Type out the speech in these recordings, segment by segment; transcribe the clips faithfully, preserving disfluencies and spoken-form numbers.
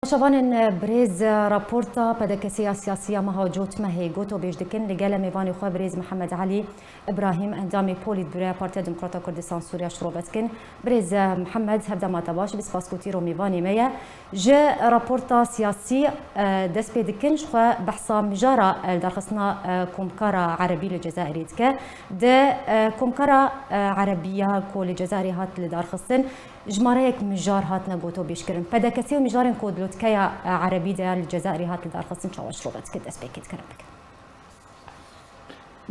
Şevanên birêz, raporta P D K S ya siyasî ya meha cotmehê gotobêj dikin, li gele mêvanê xwe birêz Mihemed Elî Îbrahîm, endamê Polîtbûroya Partiya Demokrata Kurdistan Sûriya şirove dikin. Birêz Mihemed, hevdema te baş, bi spas ku tîro mêvanê me ye. Ji raporta siyasî, e, dest pê dikin, ji xwe behsa mijara, e, li darxistina, e, Komkara Erebî li Cezayirê dike. Di, e, Komkara, e, Erebî ya ku li Cezayirê hat lidarxistin, jimareyek mijar hatine gotobêjkirin. P D K S û mijarên ku di lotkeya, e, Erebî de ya li Cezayirê hat lidarxistin çawa şirove dikin, destpêkê dikirin bikin.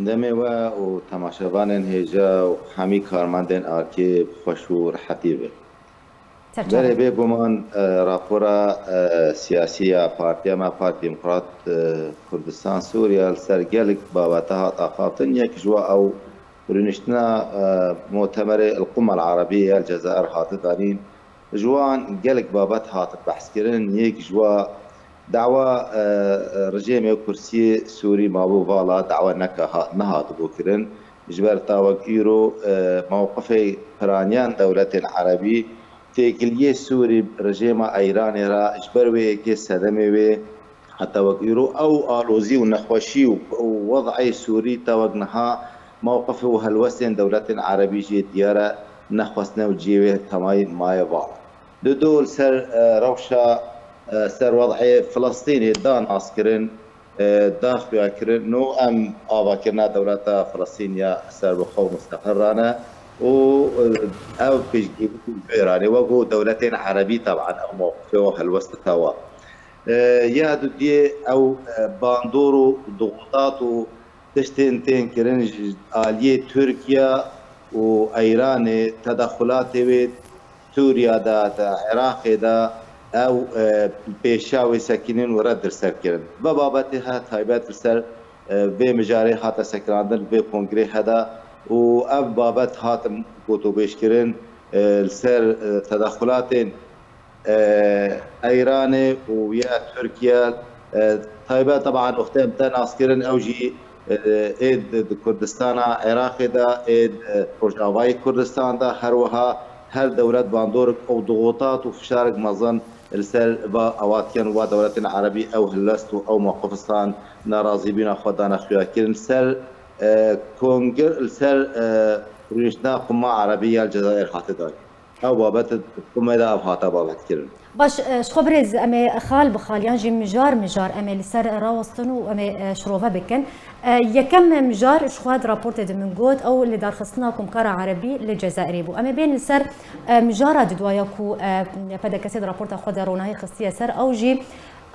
Demê we û temaşevanên hêja û hemî karmendên Arkê bi xweş û rehetî be. Serçavê. Berê bêguman, e, rapora, e, siyasî ya partiya me, Partiya Demokrat, e, Kurdistan Sûriya, li ser gelek babete hat axaftin. Yek ji we ew rûniştina, e, Mutemerê El Quma El Erebî ya li Cezayir hate danîn. Ji wan gelek babet hatin behskirin. Yek ji wa dawa, e, e, rejêmê kursiyê Sûrî mabû vala dawa neke ha-, nehatibû kirin. Ji ber ta wek îro, e, mewqifê piraniyan dewletên Erebî têkiliyê Sûrî rejêma Eyranê re ji ber wê yekê sedemê wê heta wek îro ew alozî û nexweşî û, û wez'ê Sûrî ta wek niha mewqif û helwestên dewletên Erebî jê diyar e, nexwestine û cihê wê temayî maye vala. Di dor li ser, e, rewşa, e, ser wez'ê Filistînê da naskirin, e, da xuyakirin, no em avakirina dewleta Filistîn ya serbixwe û musteqil rane û, e, ev piştgirî jê ranê wek ku dewletên Erebî teban ew mewqifê û helwesta wa. E, ya dudiyê ew, e, bandor û dixutat û tiştên tên kirin ji aliyê Tirkiye û Eyranê tedexulatê wê Sûriya de, di Iraqê de ew, e, pêşiya wê sekînin û red li ser kirin. Ve babetê he taybet li ser, e, vê mijarê hate sekirandin, vê kongrê he de û ev babet hatin gotûbêjkirin, e, li ser, e, tedexulatên, e, Eyranê û ya Tirkiye, e, taybet teban wextê em te naskirin ew jî, e, ê di, di Kurdistana Iraqê de, ê di Rojavayê Kurdistan de, her wiha her dewlet bandorek û dixutat û fişarek mezin li ser va ewatiyan wa dewletên Erebî ew helwest û ew mewqifistan narazîbîna xwe dane xuyakirin. Li ser, e, kongir, li ser, e, rûniştina Quma Erebî ya li Cezayir hate danîn. Ew babet di Qumê de ev hate babetkirin. Baş, e, ji xwe birêz, em ê xal bi xal yan jî mijar mijar em ê li ser rawestin û em ê, e, şirove bikin. E, yekem mijar ji xwe di raportê de min got, ew lidarxistina Komkara Erebî li Cezayirê bû. Em ê bên li ser, e, mijara didwaya ku, e, P D K S di raporta xwe de ronahî xistiye ser, ew jî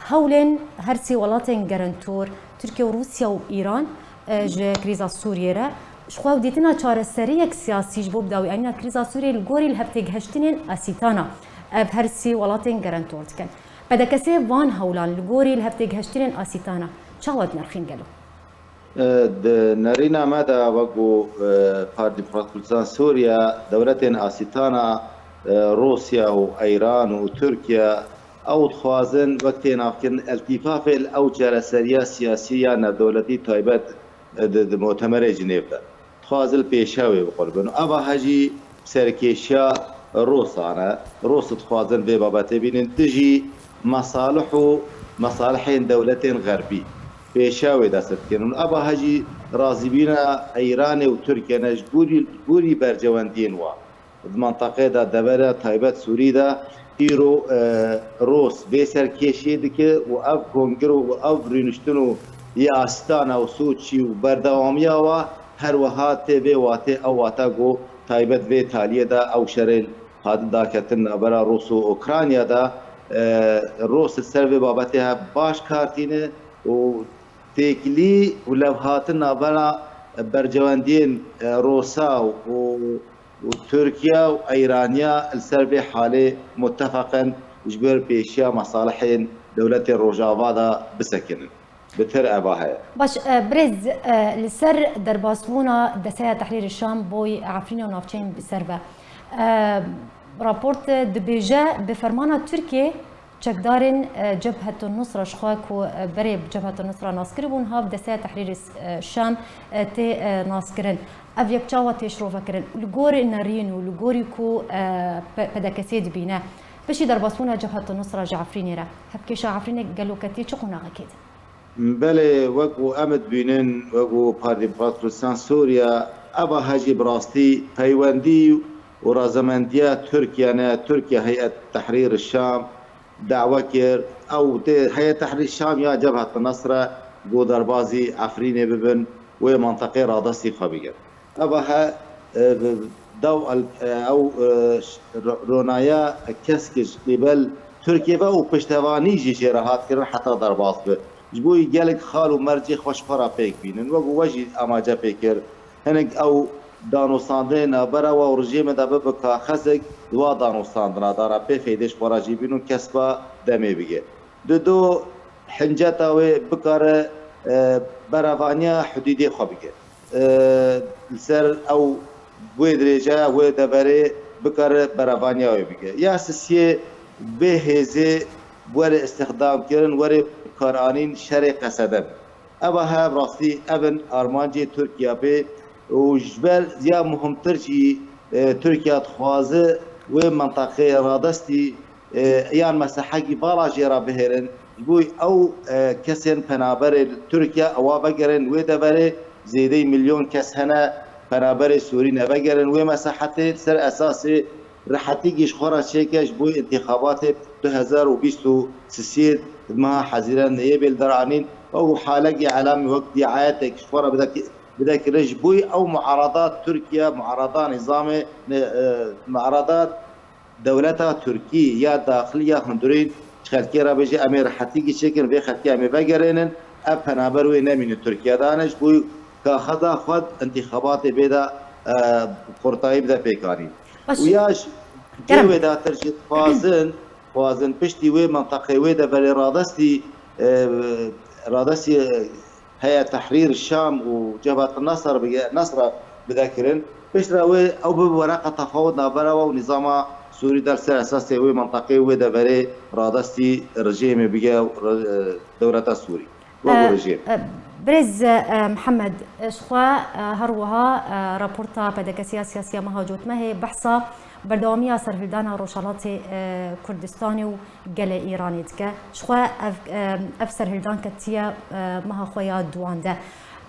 hewlên her sê welatên gerentor, Tirkiye û Rûsya û Îran, e, ji krîza Sûriyê re, ji xwe ew dîtina çareseriyek siyasî ji bo bidawîanîna krîza Sûriyê li gorî li hevtêgihiştinên Asîtana ev her sê welatên gerentor dikin. P D K S van hewlan li gorî li hevtêgihiştinên Asîtana çawa dinirxîn gelo? E, di nerîna me de wek ku, e, Partî Demokrat Kurdistan Sûriye, dewletên Asîtana, e, Rûsya û Eyran û Tirkiye, ew dixwazin wek tênavkirin îltîfafê li ew çareseriya siyasî ya navdewletî taybet, e, di, di Mutemerê Cinêv de. Dixwazin li pêşiya wê biqurbin. Û eva he jî serkêşiya Rûsan e. Rûs dixwazin vê babetê bînin dijî mesalih û mesalihên dewletên xerbî. Pêşiya wê dest dikin. Û eva he jî razîbîna Îranê û Tirkiye ne ji gorî, gorî bercewendiyên wan. Di menteqeyê de, devera taybet Sûrî de îro, e, Rûs vê serkêşiyê dike û ev kongir û ev rûniştin û yê Astana û Soçî û berdewamiya wa her wiha tê vê watê, ew wata ku taybet vê taliyê de ew şerê hatin daketin navbera Rûs û Ukrayna de, e, Rûs li ser vê babetê he baş kar tîne û têkilî û lewhatin navbera bercewendiyên, e, Rûsa û, û Tirkiye û Eyraniya li ser vê halê mutefeq in ji ber pêşiya mesalihên dewletên Rojava de bisekinin. Bi tir eva heye. Baş, e, birêz, e, li ser derbasbûna Desteya Tehrîrê Şam boy Efrînê û navçeyên bi ser ve. E, raport dibêje, bi fermana Tirkiyê çekdarên, e, Cebhetun Nusra ji xwe ku, e, berê Cebhetun Nusra nas kiribûn, ha bi Desteya Tehrîrê, e, Şam, e, tê, e, naskirin. Ev yek çawa tê şirovekirin? Li gorî nerîn û li gorî ku, e, P-, P D K S dibîne, Piştî derbasbûna Cebhet Nusra ji Efrînê re, hevkêşa Efrînê gelo ketiye çi qonaxekê de? Belê, wek ku em dibînin, wek ku Partî Demokrat Kurdistan Sûriye, eva hejî bi rastî peywendî û razemendiya Tirkiye ne, Tirkiye Heyet Tehrîr Şam dawe kir, ew tê Heyet Tehrîr Şam ya Cebhet Nusre ku derbazî Efrînê bibin, wê menteqê radestî xwe bigirin. Eva he, e, daw el-, e, ew, e, ş-, ro-, ronaya kesk ji qîbel Tirkiye ve û piştevanî jî jê re hat kirin heta derbas bi. Ji bo gelek xal û mercê xwe ji xwe re pêk bînin. Wek we jî amace pê kir. Hinek ew danûstandinê navbera we û rejîmê de bibe kaxezek di wa danûstandina de re pê feydê ji xwe re jî bîn û kesba demê bige. Di do hinceta wê bikare, e, berevaniya hudûdê xwe bike. E, li ser ew wê dirêjeya wê deverê bikare berevaniya wê bike. Ya sisiyê bê hêzê were îstixdam kirin, were karanîn şerê qesede be. Eva he bi rastî ev in armancê Tirkiye bê û ji ber ya muhimtir jî, e, Tirkiye dixwaze wê menteqeyê radestî, e, yan mesehekî vala jê re bihêlin. Ji bo ew, e, kesên penaberê li Tirkiye ewa vegerin wê deverê, zêdeyî milyon kes hene penaberê Sûrî nevegerin wê mesehetê, li ser esasê rehetîkî ji xwe re çêke ji bo întîxabatê du hezar û bîst û sisiyê di meha Hezîrê neyê bê li dar anîn. Ew halekî elamî wek dîayetek ji xwe re bide ki-, bide kirin ji bo ew muarada Tirkiye, muarada nîzamê, ne, e, muarada dewleta Tirkî ya daxilî ya hundirîn ji xelkê re bêje, em ê rehetîkî çêkin, vê xelkê em ê vegerênin, ev penaber wê nemînin Tirkiye de ne, ji bo kaxeza xwe di întîxabatê bê de, e, xurtayî bide pêkanîn. Baş. Û ya ji Kerem. Wê datir jî dixwazin, dixwazin piştî wê menteqê wê deverê radestî, e, radestî, e, Heyet Tehrîr Şam û Cebhet Nasr bige, Nasra bide kirin. Piştre wê ew bibe wereqa tefawut navbera we û nîzama Sûrî de li ser esasê wê menteqê wê deverê radestî rejîmê bige, re-, e, dewleta Sûrî. Wek E, rejîm. e, Birêz, e, Mihemed, e, ji xwe, e, her wiha, e, raporta P D K S ya siyasiya meha cotmehê behsa berdewamiya serhildana Rojhelatê, e, Kurdistanê û gelê Îranê dike. Ji xwe ev, e, ev serhildan ketiye, e, meha xwe ya duwan de.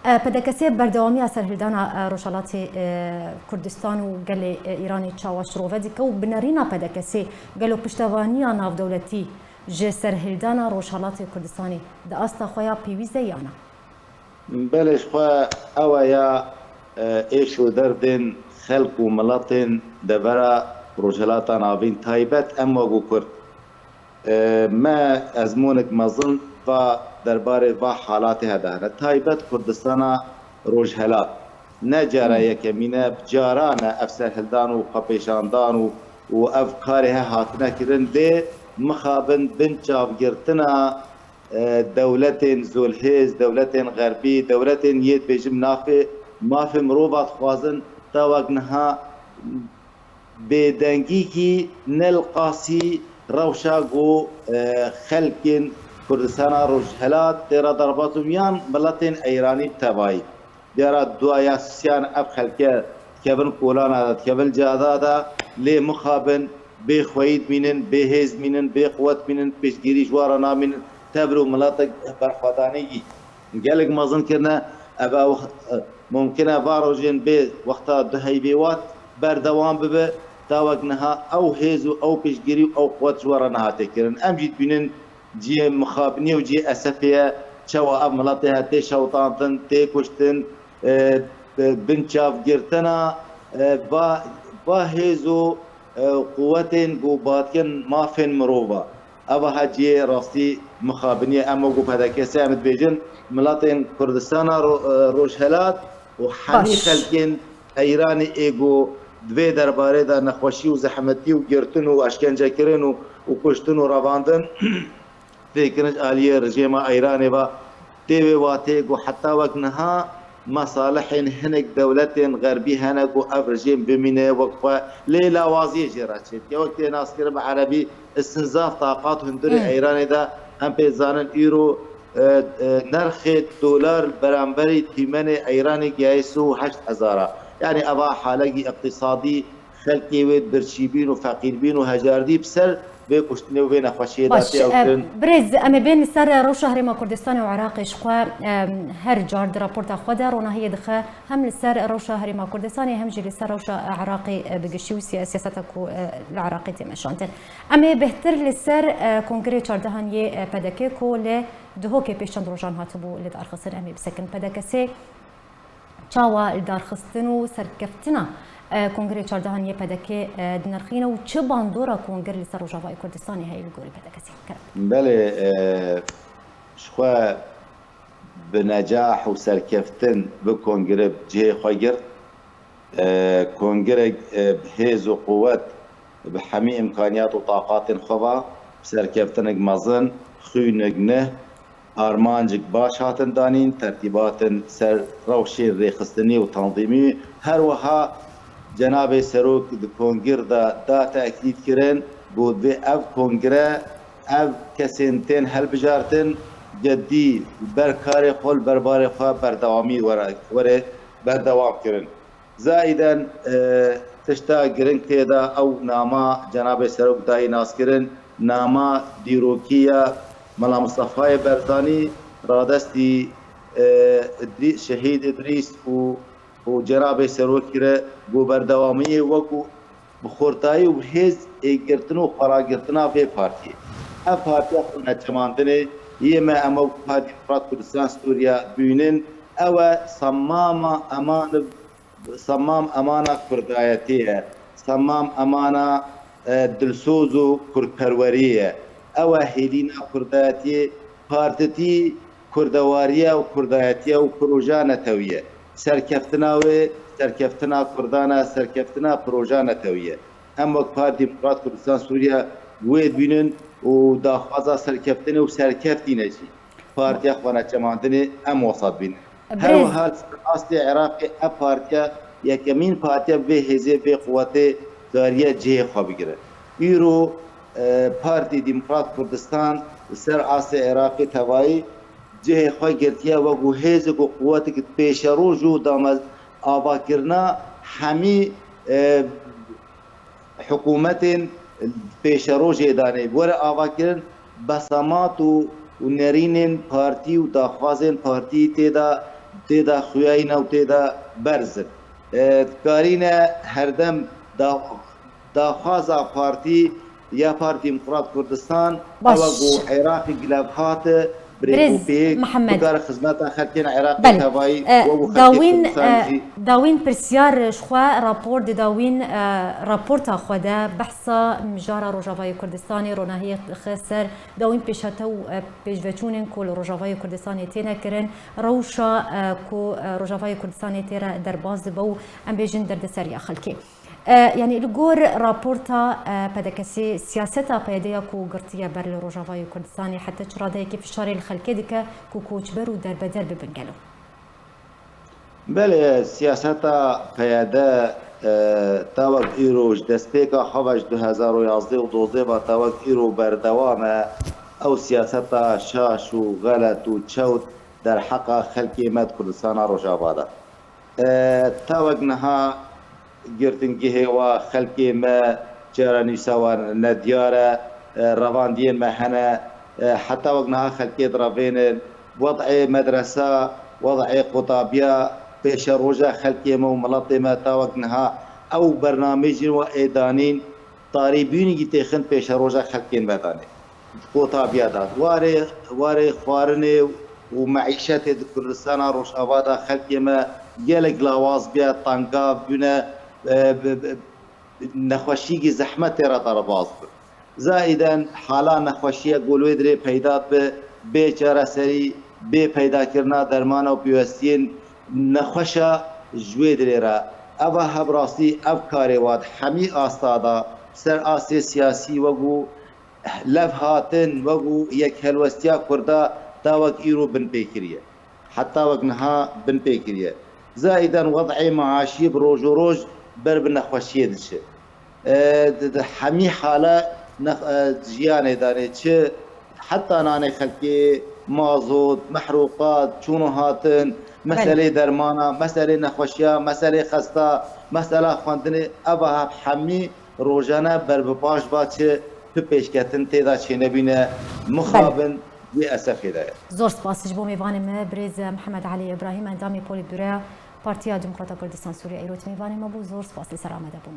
E, P D K S berdewamiya serhildana, e, Rojhelatê, e, Kurdistan û gelê, e, Îranê çawa şirove dike û bi nerîna P D K S gelo piştevaniya navdewletî ji serhildana Rojhelatê Kurdistanê di asta xwe ya pêwîst de ya na? Belê, ji xwe ew e ya, e, êş û derdên xelk û miletên devera Rojhelata Navîn, taybet em wek û Kurd. E, me ezmûnek mezin va derbarê va halatê hede hene. Taybet Kurdistana Rojhelat. Ne cara yekemîn e, bi caran e ev serhildan û xwepêşandan û, û ev karê he hatine kirin. Lê mixabin bin çavgirtina, e, dewletên zolhêz, dewletên xerbî, dewletên yê dibêjim nafê mafê mirova dixwazin ta wek niha bêdengîkî ne li qasî rewşa ku, e, xelkên Kurdistana Rojhelat tê re derbas bûn yan miletên Eyranî bi tevayî. Diyara duaya sisiyan ev xelke dikevin kolana de, dikevin cada de, lê mixabin bê xweyî dimînin, bê hêz dimînin, bê quwet dimînin, piştgirî ji wan re namînin, tevr û miletek berxwedanî gelek mezin kirine. Ev, ew, e, mumkin e va rojên bê wexta duheyvê wat berdewam bibe, ta wek niha ew hêz û ew piştgirî û ew quwet ji we re nehate kirin. Em jî dibînin cihê mixabiniyê û cihê esefê ye, çawa ev miletê he tê şewitandin, tê kuştin, e, e, binçavgirtina, e, va, va hêz û, e, quwetên ku badikin mafên mirova. Eva he cihê rastî mixabiniyê. Em wekû P D K S em dibêjin, miletên Kurdistana Ro-, e, Rojhelat û hemî Baş. xelkên Eyranê ê ku di vê derbarê de nexweşî û zehmetî û girtin û eşkencekirin û, û kuştin û revandin tê kirin ji aliyê rejêma Eyranê ve. Tê wê wateyê ku heta wek niha mesalihên hinek dewletên xerbî hene ku ev rejîm bimîne wek xwe, lê lawaziyê jê re çêdike. Wek tê naskirin bi erebî istinzaf taqat hundirê Eyranê de, em pê zanin îro, e, e, nerxê dolar beramberî tîmenê Eyranê gihaye sî û heşt hezar a. Yanî eva halekî iqtîsadî xelkê wê birçîbîn û feqîrbîn û hejardî bi ser vê kuştinê û vê nexweşiyê de Baş, tê ew e, kirin. Birêz, em ê bên li ser rewşa Herêma Kurdistanê û Iraqê. Ji xwe, e, her car di raporta xwe de ronahiyê dixe hem li ser rewşa Herêma Kurdistanê hem jî li ser rewşa Iraqê, e, bi giştî û siya-, siyaseta ku, e, li Iraqê tê meşandin. Em ê bêhtir li ser, e, kongrê çardehan yê, e, P D K ku li Duhokê pêş çend rojan hatibû li darxistin, em ê bisekin. P D K S çawa li darxistin û serkeftina, e, kongrê çardehan yê P D K, e, dinirxîne û çi bandora kongir li ser Rojavayê Kurdistanê heye li gorî P D K S? Kerem. Belê, e, ji xwe bi necah û serkeftin bi kongire cihê xwe girt. E, kongirek, e, bi hêz û quwet, bi hemî îmkaniyat û taqatên xwe ve, bi serkeftinek mezin, xwînek neh, armancek baş hatin danîn, tertîbatên ser rewşên rêxistinî û tanzîmî. Her wiha Cenabê Serok di kongir de da tekîd kirin, got, vê ev kongire, ev kesên tên hilbijartin, ceddî li ber karê xwe, li ber barê xwe berdewamî were, were berdewam kirin. Zayiden, e, tişta giring tê de ew nama Cenabê Serok dayî naskirin, nama dîrokî ya Mela Mistefayê Barzanî, radestî, e, Idrî-, Şehîd Idrîs û, û Cenabê Serokî re ku berdewamiyê wekû bi xurtayî û hêz ê girtin û xweragirtina vê partiyê. Ev partiya xwe neçemandinê yê me, em wekî Partî Demokrat Kurdistan Sûriye dibînin, ew e semama eman Semam emana kurdayetî ye. Semam emana, e, dilsoz û kurdperwerî ye. Ew e hêlîna kurdayetiyê, partitî kurdewariye û kurdayetiye û proja netewî ye. Serkeftina wê, serkeftina kurdan e, serkeftina proja netewî ye. Em wek Partî Demokrat Kurdistan Sûriye wê dibînin û daxwaza serkeftinê û serkeftî ne jî. Partiya xwe neçemandinê em wesa dibînin. Her Birêz. Wiha li ser astê Iraqê ev partiya yekemîn partiya vê hêzê, vê quwetê kariye cihê xwe bigire. Îro, e, Partî Demokrat Kurdistan li ser astê Iraqê tevayî cihê xwe girtiye wek û hêzek û quwetek pêşeroj û dame avakirina hemî, e, hikûmetên pêşerojê danê were avakirin, besamat û, û nerînên partî û daxwazên partî tê de, tê de xuyayî ne û tê de berz in. E, dikarîne herdem da-, daxwaza partî ya Partî Demokrat Kurdistan, Baş. Ew e ku Iraqê gilevhat e, Birêz birêkopêk Mihemed. Bikare xizmeta xelkên Iraqê Belê. Tevayî E, we bû xelkê dawîn, Kurdistan e, jî. Dawîn pirsyar ji xwe rapor di dawîn, e, raporta xwe de behsa mijara Rojavayê Kurdistanê ronahiyê dixe ser dawîn pêşhate û, e, pêşveçûnên ku li Rojavayê Kurdistanê têne kirin, rewşa, e, ku, e, Rojavayê Kurdistanê tê re derbas dibe û em bêjin derdeseriya xelkê. E, yanî li gor raporta, e, P D K S, siyaseta P Y D ya ku girtiye ber li Rojavayê Kurdistanê heta çi radeyekê fişarê li xelkê dike ku koçber û derbeder bibin gelo? Belê, siyaseta P Y D, e, ta wek îro ji destpêka xwe ve ji du hezar û yazdeh û dozdeh ve ta wek îro berdewam e. Ew siyaseta şaş û xelet û çewt derheqa xelkê me di Kurdistana Rojava de. E, ta wek niha girtingehê wa xelkê me, çarenûsa wan nediyar e, e, revandiyên me hene, e, heta wek niha xelkê direvênin, wed'ê medresa, wed'ê qotabiya, pêşeroja xelkê me û miletê me ta wek niha ew bernamejên we ê danîn, tarîbûnî têxin pêşeroja xelkên me danê. Qotabiya da. Warê, warê xwarinê û meîşetê di Kurdistana Rojava de xelkê me gelek lawaz bûye, tengav bûne, e, bi, bi, nexweşiyekî zehmet tê re derbas bi. Zaîden hala nexweşiye ku li wê dirê peyda dibe, bê çareserî, bê peydakirina dermana û pêwestiyên nexweşa ji wê dirê re. Eva heb rastî ev karê wa di hemî asta de, ser astê siyasî wek û levhatin wek û yekhelwestiya Kurda ta wek îro binpê kiriye. Heta wek niha binpê kiriye. Zaîden wed'ê meaşî bi roj û roj ber bi nexweşiyê diçe. E, di, di hemî hala nex-, e, jiyanê danê çi heta nanê xelkê, mazot, mehrûqat, çûn û hatin, Belê. Meselê dermana, meselê nexweşiya, meselê xesta, mesela xwendinê, eva hev hemî rojane ber bi paş va çi tu pêşketin tê de çênebîne, mixabin vê esefê de ye. Zor spas ji bo mêvanê me birêz Mihemed Elî Îbrahîm, endamê Polîtbüroya Partiya Demokrata Kurdistan Sûriye, îro mêvanê me bû. Zor spas li ser amadebûna